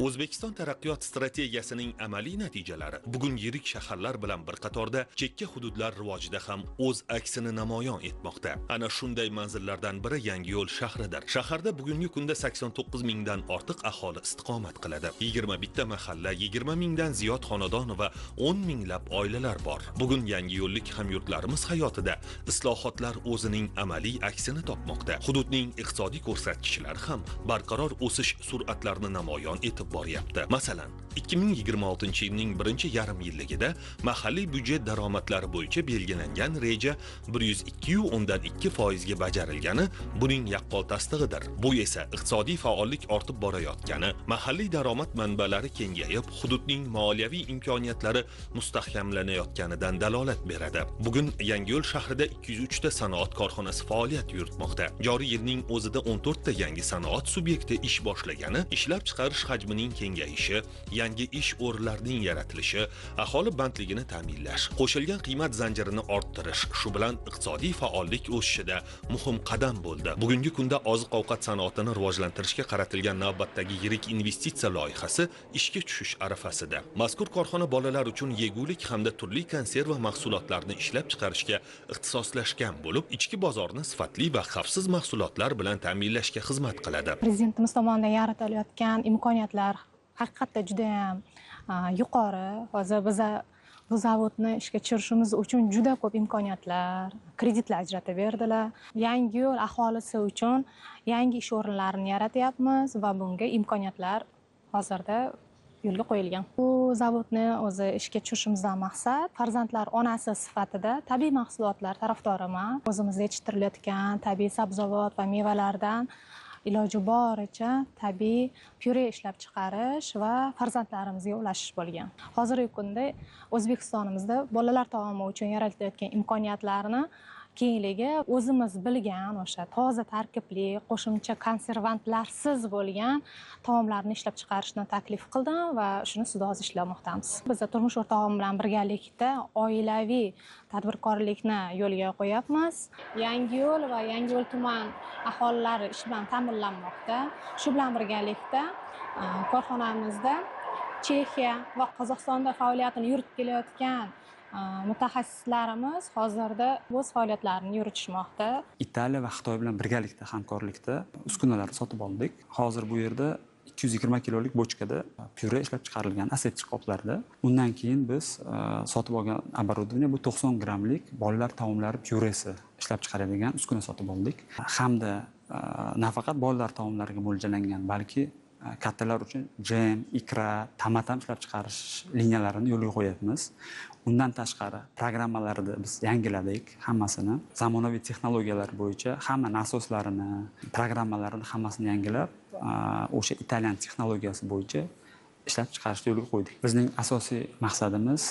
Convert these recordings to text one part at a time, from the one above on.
O'zbekiston taraqqiyot strategiyasining amaliy natijalari bugun yirik shaharlar bilan bir qatorda chekka hududlar rivojida ham o'z aksini namoyon etmoqda. Ana shunday manzillardan biri Yangiyo'l shahridir. Shaharda bugungi kunda 89 mingdan ortiq aholi istiqomat qiladi. 21 ta mahalla, 20 mingdan ziyod xonadon va 10 minglab oilalar bor. Bugun Yangiyo'llik hamyurtlarimiz hayotida islohotlar o'zining amaliy aksini topmoqda. Hududning iqtisodiy ko'rsatkichlari ham barqaror o'sish sur'atlarini namoyon etib boryapti. Masalan, 2026-yilning birinchi yarim yilligida mahalliy byudjet daromadlari bo'yicha belgilangan reja 102.2% ga bajarilgani buning yaqqol tasdig'idir. Bu esa iqtisodiy faollik ortib borayotgani, mahalliy daromad manbalari kengayib, hududning moliyaviy imkoniyatlari mustahkamlanayotganidan dalolat beradi. Bugun Yangiyo'l shahrida 203 ta sanoat korxonasi faoliyat yuritmoqda. Joriy yilning o'zida 14 ta yangi sanoat subyekti ish boshlagani, ishlab chiqarish hajmining kengayishi, yangi ish o'rinlarining yaratilishi, aholi bandligini ta'minlash, qo'shilgan qiymat zanjirini orttirish, shu bilan iqtisodiy faollik o'sishida muhim qadam bo'ldi. Bugungi kunda oziq-ovqat sanoatini rivojlantirishga qaratilgan navbatdagi yirik investitsiya loyihasi ishga tushish arafasida. Mazkur korxona bolalar uchun yegulik hamda turli konserva mahsulotlarini ishlab chiqarishga ixtisoslashgan bo'lib, ichki bozorni sifatli va xavfsiz mahsulotlar bilan ta'minlashga xizmat qiladi. Prezidentimiz tomonidan yaratilayotgan imkoniyatlar haqiqatda juda ham yuqori. Hozir biza bu zavodni ishga tushirishimiz uchun juda ko'p imkoniyatlar, kreditlar ajratib berdilar. Yangiyo'l aholisi uchun yangi ish o'rinlarini yaratyapmiz va bunga imkoniyatlar hozirda yo'lga qo'yilgan. Bu zavodni o'zi ishga tushirishimizdan maqsad farzandlar onasi sifatida tabiiy mahsulotlar tarafdoriman. O'zimizda yetishtirilayotgan tabiiy sabzavot va mevalardan iloji boricha tabiiy pyure ishlab chiqarish va farzandlarimizga ulashish bo'lgan. Hozirgi kunda O'zbekistonimizda bolalar taomi uchun yaratilayotgan imkoniyatlarni kengligi o'zimiz bilgan o'sha toza tarkibli, qo'shimcha konservantlarsiz bo'lgan taomlarni ishlab chiqarishni taklif qildim va shuni ustida hozir ishlamoqdamiz. Biz turmush o'rtog'im bilan birgalikda oilaviy tadbirkorlikni yo'lga qo'yapmiz. Yangiyo'l va Yangiyo'l tuman aholilari ish bilan ta'minlanmoqda. Shu bilan birgalikda korxonamizda Chexiya va Qozog'istonda faoliyatini yuritib kelayotgan mutaxassislarimiz hozirda o'z faoliyatlarini yuritishmoqda. Italiya va Xitoy bilan birgalikda hamkorlikda uskunalarni sotib oldik. Hozir bu yerda 220 kilolik bochkada pyure ishlab chiqarilgan aseptik qoplarda. Undan keyin biz sotib olgan оборудование bu 90 grammlik bolalar taomlari pyuresi ishlab chiqaradigan uskuna sotib oldik. Hamda nafaqat bolalar taomlariga mo'ljallangan, balki kattalar uchun jem, ikra, tomat ham ishlab chiqarish liniyalarini yo'lga qo'yapmiz. Undan tashqari programmalarni biz yangiladik hammasini. Zamonaviy texnologiyalar bo'yicha hamma nasoslarini, programmalarini hammasini yangilab, o'sha italyan texnologiyasi bo'yicha ishlab chiqarishni yo'lga qo'ydik. Bizning asosiy maqsadimiz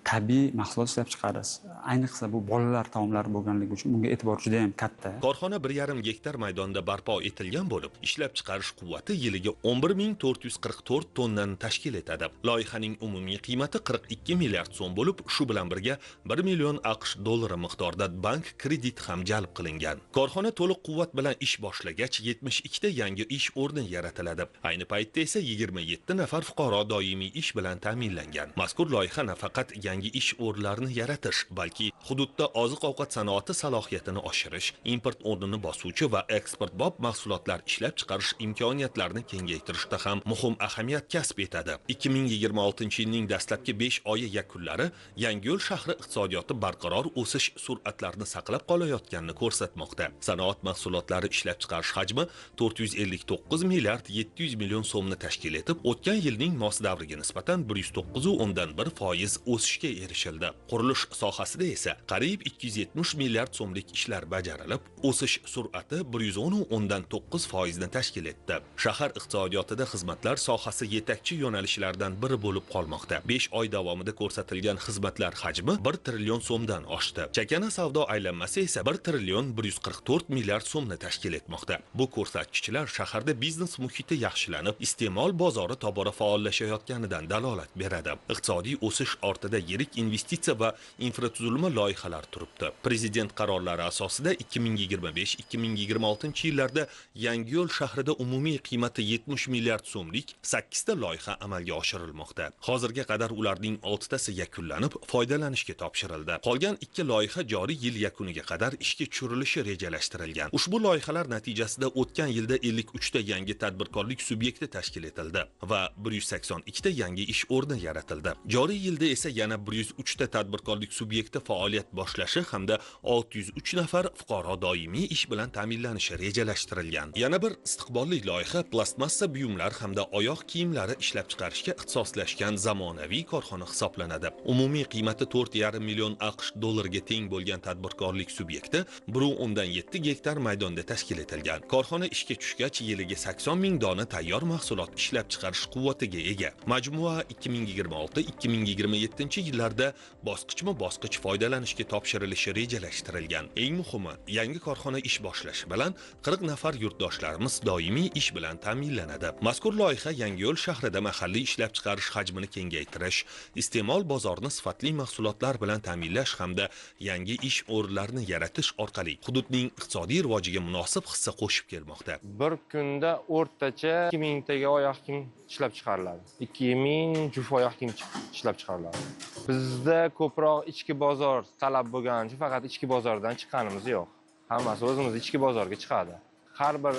tabiiy mahsulot ishlab chiqarish. Ayniqsa bu bolalar taomlari bo'lganligi uchun bunga e'tibor juda ham katta. Korxona 1,5 gektar maydonda barpo etilgan bo'lib, ishlab chiqarish quvvati yiliga 11,444 tonnani tashkil etadi. Loyihaning umumiy qiymati 42 milliard so'm bo'lib, shu bilan birga 1 million AQSh dollari miqdorida bank kredit ham jalb qilingan. Korxona to'liq quvvat bilan ish boshlagach, 72 ta yangi ish o'rni yaratiladi. Ayni paytda esa 27 nafar fuqaro doimiy ish bilan ta'minlangan. Mazkur loyiha nafaqat yangi ish o'rinlarini yaratish, balki hududda oziq-ovqat sanoati salohiyatini oshirish, import o'rnini bosuvchi va eksportbop mahsulotlar ishlab chiqarish imkoniyatlarini kengaytirishda ham muhim ahamiyat kasb etadi. 2026-yilning dastlabki 5 oyi yakunlari Yangiyo'l shahri iqtisodiyoti barqaror o'sish sur'atlarini saqlab qolayotganini ko'rsatmoqda. Sanoat mahsulotlari ishlab chiqarish hajmi 459 milliard 700 million so'mni tashkil etib, o'tgan yilning mos davriga nisbatan 109.1% o'sishga erishildi. Qurilish sohasida esa qariyb 270 milliard so'mlik ishlar bajarilib, o'sish sur'ati 110.9% ni tashkil etdi. Shahar iqtisodiyotida xizmatlar sohasi yetakchi yo'nalishlardan biri bo'lib qolmoqda. 5 oy davomida ko'rsatilgan xizmatlar hajmi 1 trillion so'mdan oshdi. Chakana savdo aylanmasi esa 1 trillion 144 milliard so'mni tashkil etmoqda. Bu ko'rsatkichlar shaharda biznes muhiti yaxshilanib, iste'mol bozori tobora faollashayotganidan dalolat beradi. Iqtisodiy o'sish ortida yirik investitsiya va infratuzilma loyihalari turibdi. Prezident qarorlari asosida 2025-2026 yillarda Yangiyo'l shahrida umumiy qiymati 70 milliard so'mlik 8 ta loyiha amalga oshirilmoqda. Hozirga qadar ularning 6 tasi yakunlanib, foydalanishga topshirildi. Qolgan 2 loyiha joriy yil yakuniga qadar ishga tushirilishi rejalashtirilgan. Ushbu loyihalar natijasida o'tgan yilda 53 ta yangi tadbirkorlik subyekti tashkil etildi va 182 ta yangi ish o'rni yaratildi. Joriy yilda esa yana 103 ta tadbirkorlik subyekti faoliyat boshlashi hamda 603 nafar fuqaro doimiy ish bilan ta'minlanishi rejalashtirilgan. Yana bir istiqbolli loyiha plastmassa buyumlar hamda oyoq kiyimlari ishlab chiqarishga ixtisoslashgan zamonaviy korxona hisoblanadi. Umumiy qiymati 4,5 million AQSh dollariga teng bo'lgan tadbirkorlik subyekti 1,7 gektar maydonda tashkil etilgan. Korxona ishga tushgach yiliga 80 ming dona tayyor mahsulot ishlab chiqarish quvvatiga ega. Majmua 2026-2027 yillarda bosqichma-bosqich foydalanishga topshirilishi rejalashtirilgan. Eng muhimi, yangi korxona ish boshlashi bilan 40 nafar yurtdoshlarimiz doimiy ish bilan ta'minlanadi. Mazkur loyiha Yangiyo'l shahrida mahalliy ishlab chiqarish hajmini kengaytirish, iste'mol bozorini sifatli mahsulotlar bilan ta'minlash hamda yangi ish o'rinlarini yaratish orqali hududning iqtisodiy rivojiga munosib hissa qo'shib kelmoqda. Bir kunda o'rtacha 2000 taga oyoq kiyim ishlab chiqariladi. 2000 juft oyoq kiyim ishlab chiqariladi. Bizda ko'proq ichki bozor talab bo'lgani uchun faqat ichki bozordan chiqqanimiz yo'q. Hammasi o'zimiz ichki bozorga chiqadi. Har bir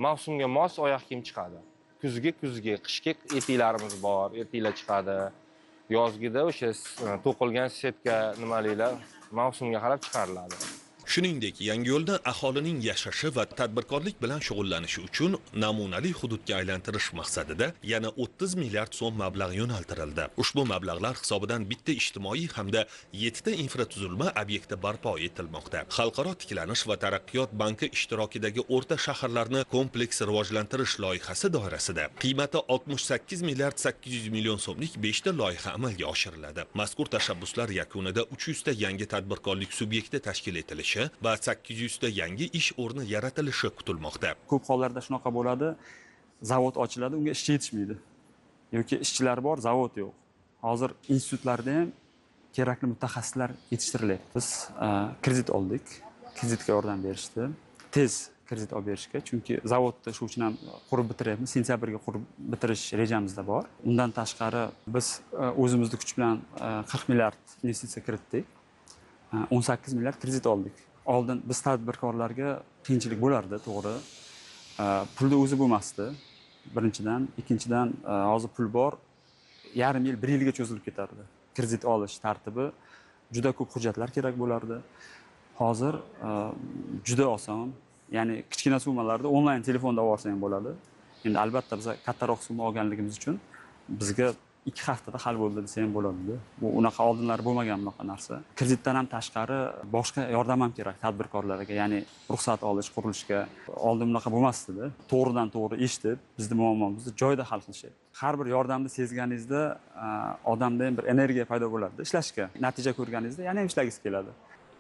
mavsumga mos oyoq kiyim chiqadi. Kuzgi, qishki etiklarimiz bor, etiklar chiqadi. Yozgida o'sha to'qilgan setka nimaliklar mavsumga qarab chiqariladi. Shuningdek, Yangiyo'lda aholining yashashi va tadbirkorlik bilan shug'ullanishi uchun namunali hududga aylantirish maqsadida yana 30 milliard so'm mablag' yo'naltirildi. Ushbu mablag'lar hisobidan bitta ijtimoiy hamda 7 ta infratuzilma obyekti barpo etilmoqda. Xalqaro tiklanish va taraqqiyot banki ishtirokidagi o'rta shaharlarni kompleks rivojlantirish loyihasi doirasida qiymati 68 milliard 800 million so'mlik 5 ta loyiha amalga oshiriladi. Mazkur tashabbuslar yakunida 300 ta yangi tadbirkorlik subyekti tashkil etilishi va 800 ta yangi ish o'rni yaratilishi kutilmoqda. Ko'p hollarda shunaqa bo'ladi, zavod ochiladi, unga ishchi yetishmaydi. Yoki ishchilar bor, zavod yo'q. Hozir institutlarda ham kerakli mutaxassislar yetishtirilyapti. Biz kredit oldik, kreditga yordam berishdi. Tez kredit olib berishga, chunki zavodni shu uchun ham qurib bitiryapmiz, sentyabrga qurib bitirish rejamizda bor. Undan tashqari biz o'zimizni kuch bilan 40 milliard investitsiya kiritdik. 18 milliard kredit oldik. Oldin biz tadbirkorlarga qiyinchilik bo'lardi, to'g'ri. Pulni o'zi bo'lmasdi, birinchidan, ikkinchidan hozir pul bor, yarim yil, bir yilga cho'zilib ketardi. Kredit olish tartibi, juda ko'p hujjatlar kerak bo'lardi. Hozir juda oson, ya'ni kichkina summalarni onlayn telefonda olsa ham bo'ladi. Endi albatta biz kattaroq summa olganligimiz uchun bizga 2 haftada hal bo'ldi desa ham bo'ladi. Bu unaqa oldinlar bo'lmagan bunaqa narsa. Kreditdan ham tashqari boshqa yordam ham kerak tadbirkorlarga, ya'ni ruxsat olish, qurilishga. Oldin bunaqa bo'lmasdi-da. To'g'ridan to'g'ri eshitib, bizni muammomizni joyida hal qilishyapti. Har bir yordamni sezganingizda odamda ham bir energiya paydo bo'ladi ishlashga. Natija ko'rganingizda yana ham ishlagisi keladi.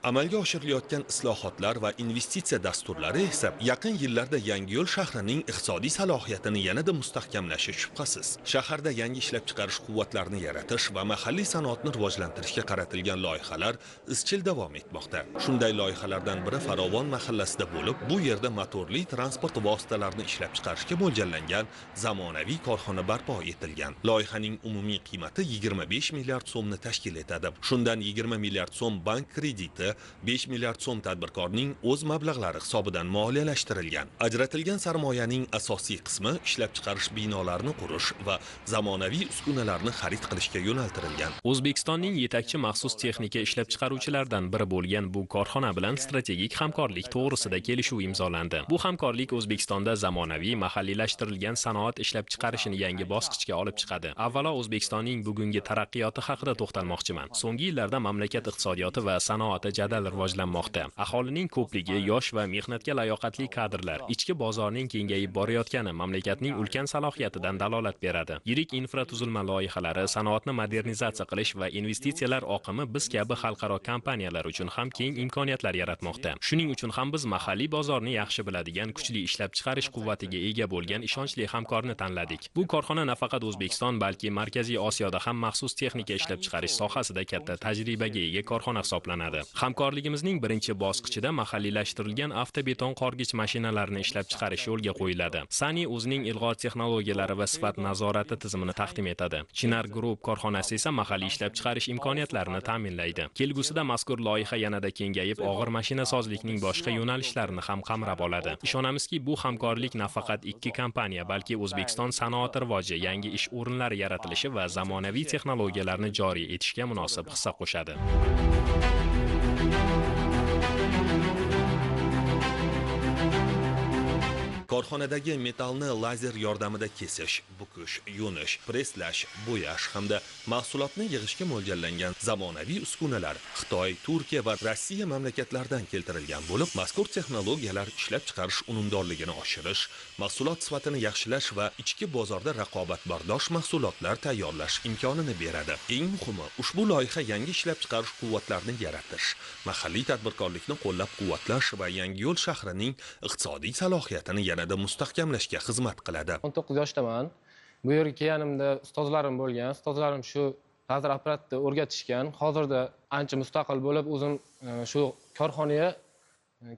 Amalga oshirilayotgan islohotlar va investitsiya dasturlari esa yaqin yillarda Yangiyo'l shahrining iqtisodiy salohiyatini yanada mustahkamlashi shubhasiz. Shaharda yangi ishlab chiqarish quvvatlarini yaratish va mahalliy sanoatni rivojlantirishga qaratilgan loyihalar izchil davom etmoqda. Shunday loyihalardan biri Farovon mahallasida bo'lib, bu yerda motorli transport vositalarini ishlab chiqarishga mo'ljallangan zamonaviy korxona barpo etilgan. Loyihaning umumiy qiymati 25 milliard so'mni tashkil etadi. Shundan 20 milliard so'm bank krediti, 5 milliard so'm tadbirkorning o'z mablag'lari hisobidan moliyalashtirilgan. Ajratilgan sarmoyaning asosiy qismi ishlab chiqarish binolarini qurish va zamonaviy uskunalarni xarid qilishga yo'naltirilgan. O'zbekistonning yetakchi maxsus texnika ishlab chiqaruvchilaridan biri bo'lgan bu korxona bilan strategik hamkorlik to'g'risida kelishuv imzolandi. Bu hamkorlik O'zbekistonda zamonaviy mahalliylashtirilgan sanoat ishlab chiqarishini yangi bosqichga olib chiqadi. Avvalo O'zbekistonning bugungi taraqqiyoti haqida to'xtalmoqchiman. So'nggi yillarda mamlakat iqtisodiyoti va sanoati jadal rivojlanmoqda. Aholining ko'pligi, yosh va mehnatga layoqatli kadrlar, ichki bozorning kengayib borayotgani mamlakatning ulkan salohiyatidan dalolat beradi. Yirik infratuzilma loyihalari, sanoatni modernizatsiya qilish va investitsiyalar oqimi biz kabi xalqaro kompaniyalar uchun ham keng imkoniyatlar yaratmoqda. Shuning uchun ham biz mahalliy bozorni yaxshi biladigan, kuchli ishlab chiqarish quvvatiga ega bo'lgan ishonchli hamkorni tanladik. Bu korxona nafaqat O'zbekiston, balki Markaziy Osiyoda ham maxsus texnika ishlab chiqarish sohasida katta tajribaga ega korxona hisoblanadi. Hamkorligimizning birinchi bosqichida mahalliylashtirilgan avtobeton qorgich mashinalarini ishlab chiqarish yo'lga qo'yiladi. Sany o'zining ilg'or texnologiyalari va sifat nazorati tizimini taqdim etadi. Chinar Group korxonasi esa mahalliy ishlab chiqarish imkoniyatlarini ta'minlaydi. Kelgusida mazkur loyiha yanada kengayib, og'ir mashinasozlikning boshqa yo'nalishlarini ham qamrab oladi. Ishonamizki, bu hamkorlik nafaqat ikki kompaniya, balki O'zbekiston sanoati rivoji, yangi ish o'rinlari yaratilishi va zamonaviy texnologiyalarni joriy etishga munosib hissa qo'shadi. Korxonadagi metallni lazer yordamida kesish, bukish, yo'nish, presslash, bo'yash hamda mahsulotni yig'ishga mo'ljallangan zamonaviy uskunalar Xitoy, Turkiya va Rossiya mamlakatlaridan keltirilgan bo'lib, mazkur texnologiyalar ishlab chiqarish unumdorligini oshirish, mahsulot sifatini yaxshilash va ichki bozorda raqobatbardosh mahsulotlar tayyorlash imkonini beradi. Eng muhimi, ushbu loyiha yangi ishlab chiqarish quvvatlarini yaratish, mahalliy tadbirkorlikni qo'llab-quvvatlash va Yangiyo'l shahrining iqtisodiy salohiyatini yanada mustahkamlashga xizmat qiladi. 19 yoshdaman. Bu yerga kelganimda ustozlarim bo'lgan. Ustozlarim shu lazer apparatni o'rgatishgan. Hozirda ancha mustaqil bo'lib, o'zim shu korxonaga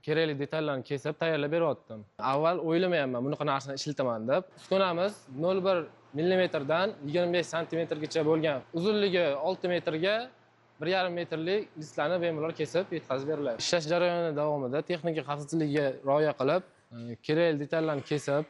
kerakli detallarni kesib tayyorlab beryaptim. Avval o'ylamayapman bunaqa narsani ishlataman deb. Uskunamiz 0.1 millimetrdan 25 santimetrgacha bo'lgan. Uzunligi 6 metrga 1,5 metrlik listlarni bemalol kesib yetkazib beriladi. Ishlash jarayoni davomida texnika xavfsizligiga rioya qilib, kerakli detallarni kesib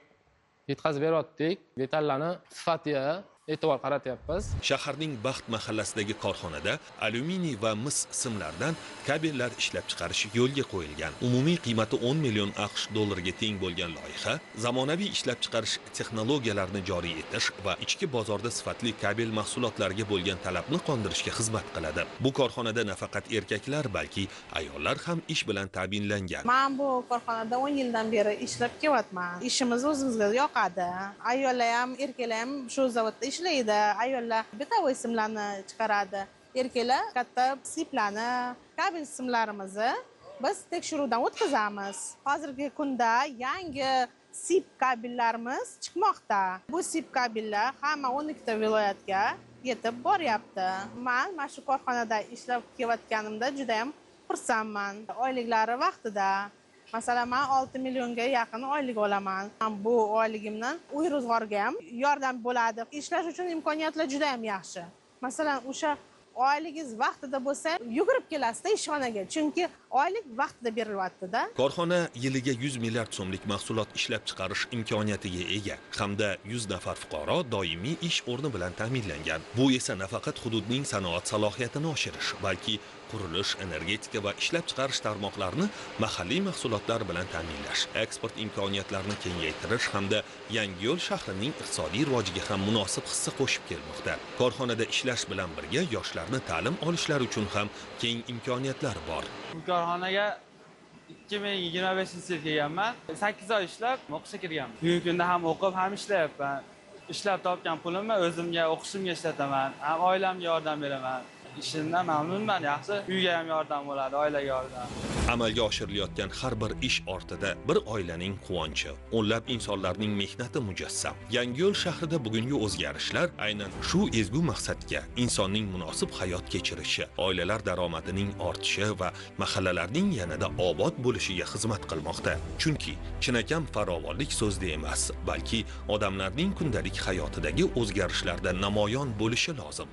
yetkazib beryaptik. Detallarni sifatiga e'tibor qaratyapmiz. Shaharning Baxt mahallasidagi korxonada alyuminiy va mis simlardan kabellar ishlab chiqarish yo'lga qo'yilgan. Umumiy qiymati 10 million AQSh dollariga teng bo'lgan loyiha zamonaviy ishlab chiqarish texnologiyalarini joriy etish va ichki bozorda sifatli kabel mahsulotlariga bo'lgan talabni qondirishga xizmat qiladi. Bu korxonada nafaqat erkaklar, balki ayollar ham ish bilan ta'minlangan. Men bu korxonada 10 yildan beri ishlab kelyapman. Ishimiz o'zimizga yoqadi. Ayollar ham, erkaklar ham shu zavodda ishlaydi. Ayollar betovoy simlarni chiqaradi, erkaklar katta siplarni, kabel simlarimizni biz tekshiruvdan o'tkazamiz. Hozirgi kunda yangi sip kabellarimiz chiqmoqda. Bu sip kabellar hamma 12 ta viloyatga yetib boryapti. Men mana shu korxonada ishlab kelayotganimda juda ham xursandman. Oyliklari vaqtida. Masalan, men 6 millionga yaqin oylik olaman. Bu oyligimdan uy ro'zg'orga ham yordam bo'ladi. Ishlash uchun imkoniyatlar juda ham yaxshi. Masalan, o'sha oyligingiz vaqtida bo'lsa, yugurib kelasizda ishxonaga, chunki oylik vaqtida berilyapti-da. Korxona yiliga 100 milliard so'mlik mahsulot ishlab chiqarish imkoniyatiga ega hamda 100 nafar fuqaro doimiy ish o'rni bilan ta'minlangan. Bu esa nafaqat hududning sanoat salohiyatini oshirish, balki qurilish, energetika va ishlab chiqarish tarmoqlarini mahalliy mahsulotlar bilan ta'minlash, eksport imkoniyatlarini kengaytirish hamda Yangiyo'l shahrining iqtisodiy rivojiga ham munosib hissa qo'shib kelmoqda. Korxonada ishlash bilan birga yoshlarni ta'lim olishlari uchun ham keng imkoniyatlar bor. Bu korxonaga 2025-yil kelganman. 8 oy ishlab o'qishga kirganman. Bugungi kunda ham o'qib, ham ishlayapman. Ishlab topgan pulimni o'zimga, o'qishimga ishlataman, ham oilamga yordam beraman. Ishimdan mamnunman, yaxshi. Uyga ham yordam bo'ladi, oilaga yordam. Amalga oshirilayotgan har bir ish ortida bir oilaning quvonchi, o'nlab insonlarning mehnati mujassam. Yangiyo'l shahrida bugungi o'zgarishlar aynan shu ezgu maqsadga, insonning munosib hayot kechirishi, oilalar daromadining ortishi va mahallalarning yanada obod bo'lishiga xizmat qilmoqda. Chunki chinakam farovonlik so'zda emas, balki odamlarning kundalik hayotidagi o'zgarishlarda namoyon bo'lishi lozim.